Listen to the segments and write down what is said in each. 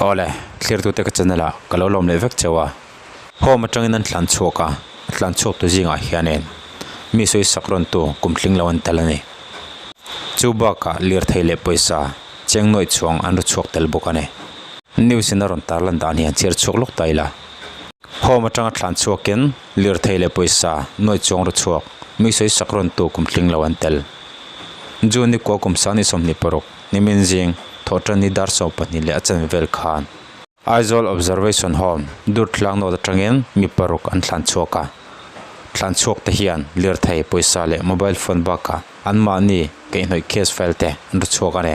Awle, thlirtute ka channel ah ka lo lawm leh vek cheu a. Home atangin an tlan chhuak a, a tlan chhuak tu zingah hianin mi sawi sak rawn tu kum tling lo an tel a ni. Chu bakah lirthei leh pawisa cheng nuaih chhuang an ru chhuak tel bawk a ni. News in a rawn tarlan dan hian chhiar chhuak lawk ta ila. Home atanga tlan chhuakin lirthei leh pawisa nuaih chuang ru chhuak mi sawi sak rawn tu kum tling lo an tel. June ni kua kum sang ni 26 nimin zing thawhtan ni dar 12 leh a chanve vel khan Aizawl Observation Home Durtlang North atangin mi paruk an thlan chhuak a. Thlan chhuak te hian lirthei, pawisa leh mobile phone bakah anmahni kaihhnawih case file te an ru chhuak a ni.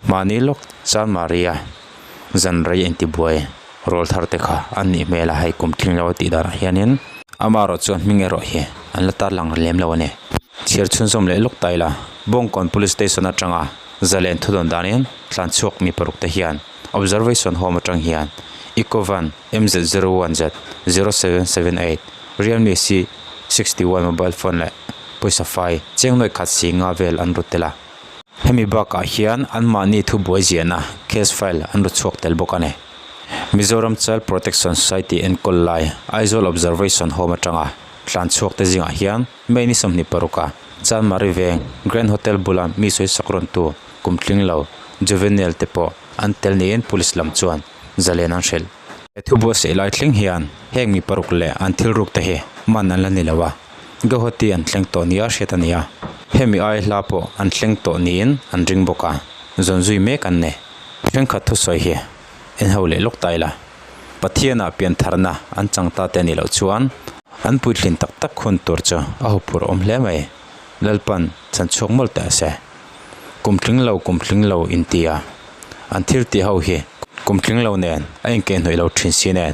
Mahni lawk Chanmaria zan rei intibuai rawl thar te kha an nih hmel a, hei kum tling lo a tih danah hianin amaherawh chuan hming erawh hi an la tarlang lem lo a ni. Chhiar chhunzawm leh lawk ta ila Bawngkawn Police Station atanga zalen thudawn danin tlan chhuak mi paruk te hian Observation Home atang hian Ecovan MZ01Z 0778 Realme C61 mobile phone leh pawisa fai cheng nuaih khat si nga vel an ru tel a. Hemi bakah hian anmahni thubuai ziahna case file an ru chhuak tel bawk a ni. Mizoram Child Protection Society enkawl lai Aizawl Observation Home atanga tlan chhuak te zingah hian May ni 26 a Chanmari veng Grand Hotel bula mi sawi sak rawntu kum tling lo Juvenile te pawh an tel niin police lam chuan zalen an hrilh. He thubuatsaih lai thleng hian heng mi paruk leh an thil ruk te hi man an la ni lo a, Guwahati an thleng tawh nia hriat a ni a, hemi ai hla pawh an thleng tawh niin an ring bawk a, zawn zui mek an ni. Thenkhat thusawi hi en ho leh lawk ta ila, Pathianah piantharna an chang ta te a nih loh chuan an puitlin tak tak hun tur chu a huphurh awm hle mai. Lalpan chhanchhuak mawlh teh a se. Kum tling lo kum tling lo in ti a, an thil tih ho hi kum tling lo nen a inkeihhnawih lo thin si nen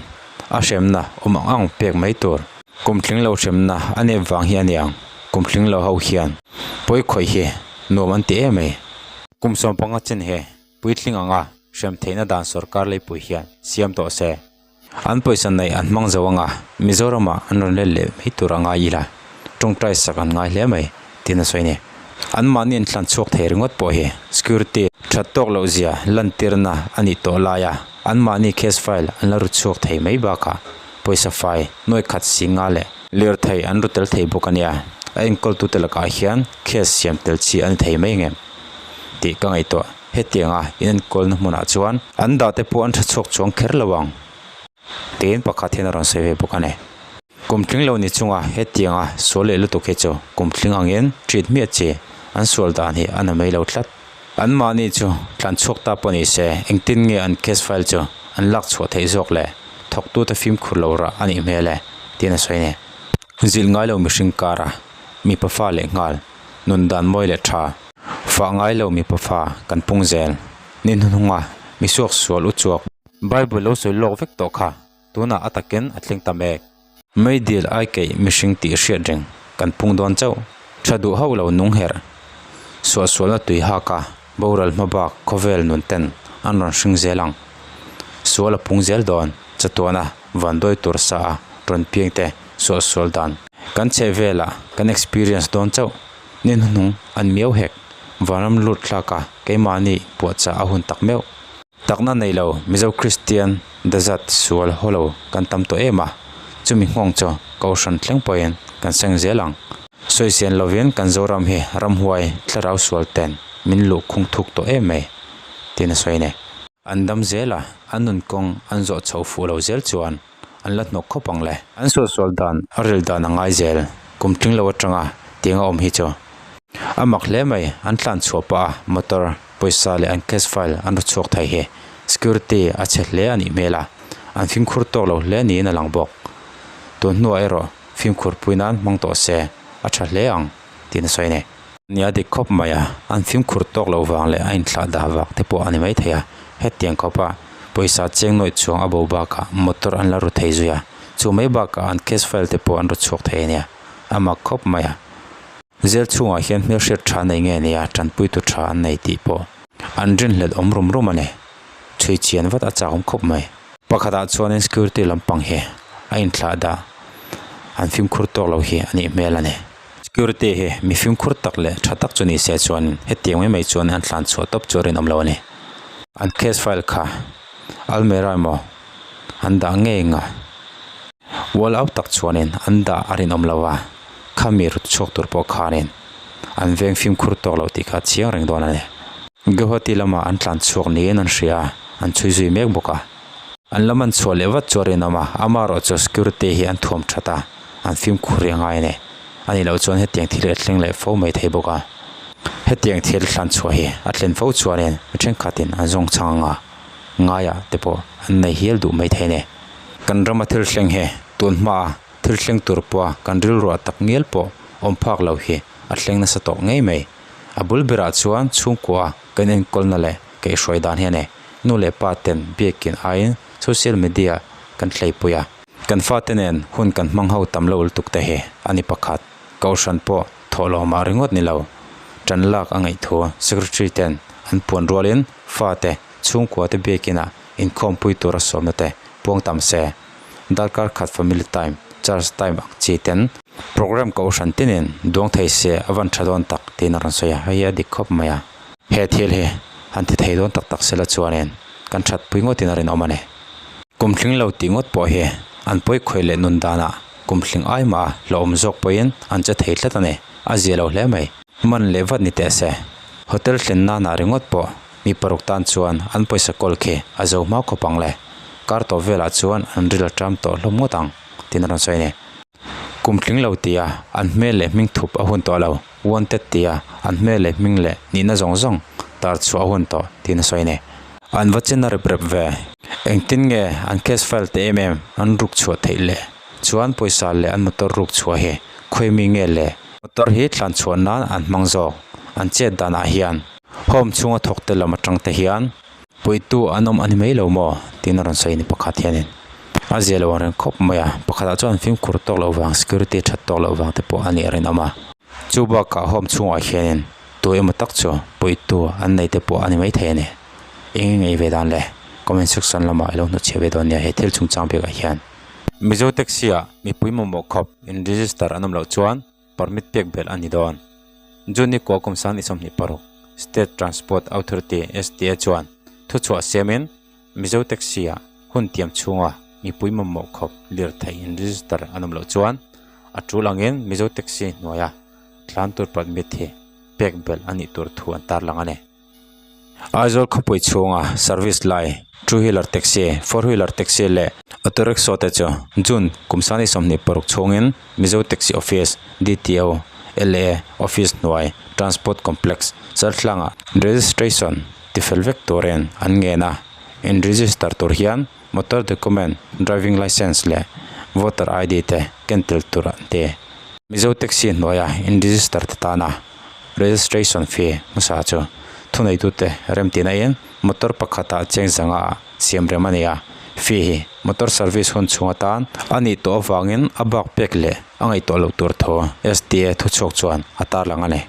a hremna awm ang ang pek mai tur. Kum tling lo hremna a nep vang hi a niang, kum tling lo ho hian pawi khawih hi nuam an ti em mai. Kum 15 chin hi puitling anga hrem theihna dan sorkar leipui hian siam tawh se. An pawisa neih an hmang zo anga Mizoramah an rawn let leh mai tur a ngai ila, tawngtai sak an ngai hle mai tiin a sawi a ni. Anmahni an thlan chhuak thei ringawt pawh hi security that tawk loh zia lantirna a nih tawh laia anmahni case file an la ru chhuak thei mai bakah pawisa fai nuai khat si nga leh lirthei an ru tel thei bawk a nia. A enkawltute lakah hian case siam tel chi a ni thei mai ngem tih ka ngaihtuah. Hetianga inenkawlna hmunah chuan an dah te pawh an tha chhuak chuang kher lo ang tiin pakhat hian a rawn sawi ve bawk a ni. Kum tling lo ni chunga hetianga sual leh lutuk hi chu kum tling angin treat hmiah chi an sual dan hi a na mai lo tlat. Anmahni chu tlan chhuak ta pawh ni se engtin nge an case file chu an lak chhuah theih zawk le thawktute fimkhur lo rah a nih hmel e tiin a sawi a ni. Zilh ngai lo mihring kara mipa fa leh nghal nun dan mawi leh tha. Fah ngai lo mipa fa kan pung zel. Ni hnuhnunga mi suak sual u chuak. Bible lo sawi lawk vek tawh kha tunah a takin a thleng ta mek. Meidil ai keih mihring tih hriat reng kan pung dawn chauh. Tha duh hauh lo nung herh. Suahsualna tui hak a boral hma bak khawvel nun ten an rawn hring zel ang. Sual a pung zel dawn chatuana vanduai tur sa a rawn piang te suahsual dan kan chheh velah kan experience dawn chauh. Ni hnuhnung an miau hek. Vanram lut thlak a keimahni puahchah a hun tak meuh. Takna nei lo Mizo Kristian dazat sual haw lo kan tam tawh em a, chumi nghawng chu Kohhran thleng pawhin kan seng zel ang. Sawichen lovin kan Zoram hi ramhuai thlarau sual ten min luh khung thuk tawh em mai tiin a sawi a ni. An dam zel a, an nun kawng an zawh chho fuh lo zel chuan an la hnawk khawp ang le. An sualsual dan a ril dan a ngai zel, kum tling lo atanga tiang a awm hi chu a mak hle mai, an tlan chhuah pah a motor, pawisa leh an cash file an ru chhuak thei hi security a chhe hle a nih hmel a, an fimkhur tawk lo hle niin a lang bawk. Tun hnuah erawh fimkhur pui nan hmang tawh se a tha hle ang tiin a sawi a ni. Nia dik khawp mai a, an fimkhur tawk loh vang leh a inthlah dah vak te pawh a ni maithei a, hetiang khawpa pawisa cheng nawih chuang a bo bakah motor an la ru thei zui a, chu mai bakah an case file te pawh an ru chhuak thei a nia, a mak khawp mai a. Zel chhungah hian hmelhriat tha nei nge nia tanpuitu tha an nei tih pawh an rinhlelh awm rum rum a ni, chhui chian vat a chak awm khawp mai. Pakhatah chuanin security lampang hi a inthlah dah an fimkhur tawk lo hi a nih hmel a ni. Security hi mi fimkhur tak leh tha tak chu ni se chuan hetiang mai mai chuan an tlan chhuah tawp chu a rinawm lo a ni. An case file kha Almera emaw an dah ngei ang a, wall au tak chuanin an dah a rinawm lo a, khami rut chhuak tur pawh khanin an veng fimkhur tawk loh tih kha a chiang reng dawn a ni. Guwahati lamah an tlan chhuak niin an hria a, an chhui zui mek bawk a. An lam an chhuah leh vat chu a rinawm a, amaherawh chu security hi an thuam that a, an fimkhur rih a ngai a ni. A nih loh chuan hetiang thil hi a thleng leh fo mai thei bawk a. Hetiang thil hlan chhuah hi a thlen fo chuanin mi thenkhatin an zawng chhang ang a, ngaiah te pawh an nei hial duh mai thei a ni. Kan rama thil thleng hi tun hmaa thil thleng tur pawha kan rilruah tak ngial pawh awm phak lo hi a thleng nasa tawh ngei mai. A bul berah chuan chhungkua kan enkawlna leh kaihhruai dan hi a ni. Nu leh pa ten biakin aiin social media kan hleipui a. Kan fate nen hun kan hmang ho tam lo lutuk te hi a ni pakhat. Kohhran pawh thawhlawmah ringawt ni lo. Tan lak a ngaih thu Secretary ten an puan rualin fate chhungkua te biakinah inkhawmpui tura sawmna te puang tam se. Darkar khat family time, church time ang chi ten program kohhran tinin duang thei se a van tha dawn tak tiin a rawn sawi a, hei hi a dik khawp mai a. He thil hi han ti thei dawn tak tak sela chuanin kan thatpui ngawtin a rinawm a ni. Kum tling lo tih ngawt pawh hi an pawi khawih leh nun danah kum tling ai mah a hlauhawm zawk pawhin an che thei tlat a ni, a zia lo hle mai. Man leh vat ni teh se, hotel thlen nanah ringawt pawh mi paruk tan chuan an pawisa kawl khi a zo hma khawp ang le, kar tawh velah chuan an ril a ṭam tawh hlawm ngawt ang tiin a rawn sawi a ni. Kum tling lo tia an hmel leh hming thup a hun tawh lo. Wanted tia an hmel leh hming leh nihna zawng zawng tar chhuah a hun tawh tiin a sawi a ni. An va chen a rep rep ve. Engtin nge an case file te em em an ruk chhuah theih le? Chuan pawisa leh an motor ruk chhuah hi khawi mi nge le? Motor hi tlan chhuah nan an hmang zawk. An chet danah hian home chhunga thawk te lam atang te hian puitu an awm a ni mai lo maw? tiin a rawn sawi a ni pakhat hianin. A zia lo ang reng khawp mai a, pakhatah chuan fimkhur tawk loh vang security that tawk loh vang te pawh a nih a rinawm a. Chu bakah home chhungah hianin tu emaw tak chu puitu an nei te pawh a ni maithei a ni. Eng nge ngei ve dan le? Comment section lamah i lo hnutchhiah ve dawn nia he thil chungchang bikah hian. Mizo taxi ah mipui mamawh khawp in register an awm loh chuan permit pek belh a ni dawn. June ni kua kum san i 26 State Transport Authority, STA, chuan thuchhuah siamin Mizo taxi ah hun tiam chhunga mipui mamawh khawp lirthei in register an awm loh chuan a tul angin Mizo taxi hnuaia tlan tur permit hi pek belh a nih tur thu an tarlang a ni. Aizawl khawpui chhunga service lai two wheeler taxi, four wheeler taxi leh auto rickshaw te chu June kum sani 26 chhungin Mizo taxi office, DTO, LA office hnuai Transport Complex Chalthlangah registration tifel vek turin an ngen a, in register tur hian motor document, driving licence leh voter ID te ken tel tur an ti. Mizo taxi hnuaia in register te tana registration fee hmasa chu thuneitute remtihna in motor pakhatah cheng zanga ah siam rem a ni a, fee hi motor service hun chhung atan a nih tawh avangin a bak pek leh a ngaihtuah loh tur tho STA thuchhuak chuan a tarlang a ni.